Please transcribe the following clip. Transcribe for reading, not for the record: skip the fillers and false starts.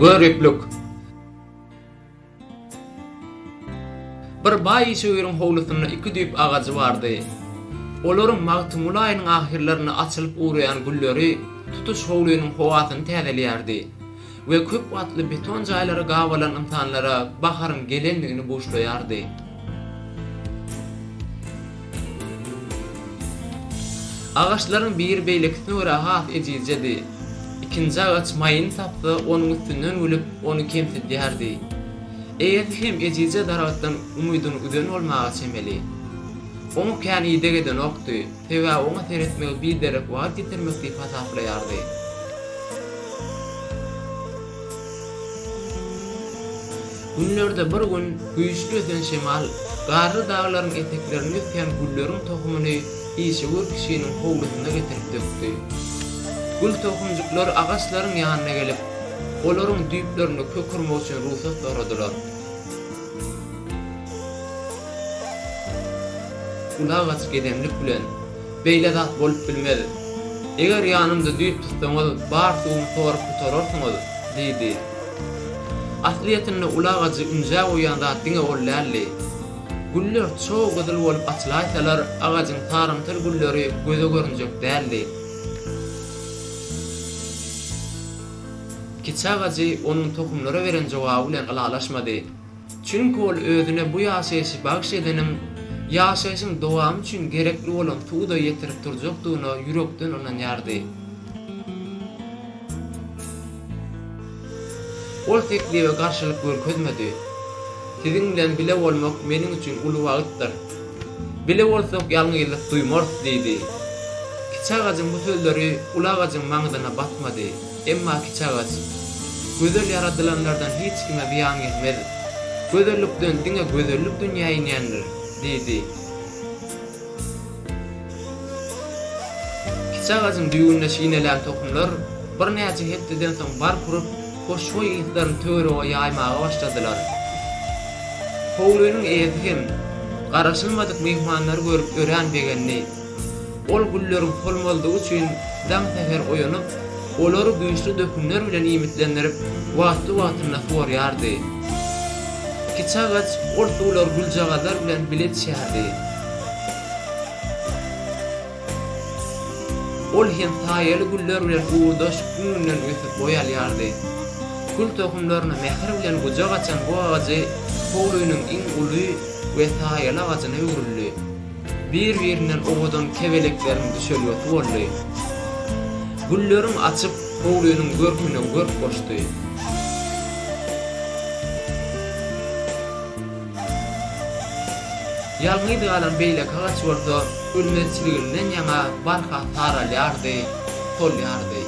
Göriplik. Bir baý işewüriň howlusynda iki düýp agajy bardy. Olaryň Magtymguly aýynyň ahyrlarynda açylyp ugraýan gülleri tutuş howlynyň howasyny täzeleýärdi we köp gatly beton jaýlara gabalan ynsanlara baharyň gelendigini buşlaýardy. Agaçlaryň biri beýlekisine görä has ejizjedi. Ikinji agaç maýyny tapsa, onuň üstünden gülüp, ony kemsidýärdi. Eýesi hem ejizje daragtdan umydyny üzen bolmaga çemeli. Oňa kän ideg edenokdy, sebäbi oňa seretmegi biderek wagt ýitirmek diýip hasaplaýardy. Günlerde bir gün güýçli ösen şemal garly daglaryň eteklerinde ösýän gülleriň tohumyny işewür kişiniň howlusyna getirip dökdi. Gül tohumjyklary agaçlaryň ýanyna gelip, olaryň düýplerinde kök urmak üçin rugsat soradylar. Uly agaç gedemlik bilen, Beýle zat bolup bilmez. Eger ýanymda düýp tutsaňyz, bar suwumy sorup gutararsyňyz, diýdi. Aslyýetinde uly agajy ünjä goýýan zat diňe ol däldi. Güller çog gyzyl bolup açylaýsalar, agajyň sarymtyl gülleri göze görünjek däldi. Kiçi agajy onuň tohumlara beren jogaby bilen ylalaşmady. Çünki ol özüne bu ýaşaýşy bagyş edeniň ýaşaýşyň dowamy üçin gerekli bolan suwy-da ýetirip durjakdygyna ýürekden ynanýardy. Ol teklibe garşylyk görkezmedi. Siziň bilen bile bolmak meniň üçin uly bagtdyr. Bile bolsak ýalňyzlyk duýmarys diýdi. Kiçi agajyň bu sözleri uly agajyň maňzyna batmady. Emma kiçi agaç, Gözel ýaradylanlardan hiç kime zyýan gelmez. Gözellikden diňe gözellik dünýä inýändir diýdi. Kiçi agajyň düýbünde şinelän tohumlar birnäçe hepdeden soň bark urup, hoşboý yslaryny töwerege ýaýmaga başladylar. Howlynyň eýesi hem garaşylmadyk myhmanlary görüp örän begendi. Ol gülleriň solmazlygy üçin daň säher oýanyp, olary güýçli dökünler bilen iýmitlendirip, wagtly-wagtynda suwarýardy. Kiçi agaç ol suwlary güljagazlar bilen bile içýärdi. Ol hem saýaly güller bilen ugurdaş gün-günden ösüp boý alýardy. Gül tohumlaryna mähir bilen gujak açan bu agajy howlynyň iň uly we saýaly agajyna öwrüldi. Bir-birinden owadan kebelekleriň düşelgesi boldy. Gülleriň açyp, howlynyň görküne görk goşdy. Ýalňyz galan beýleki agaç bolsa ölmezçiliginden ýaňa barha saralýardy, solýardy.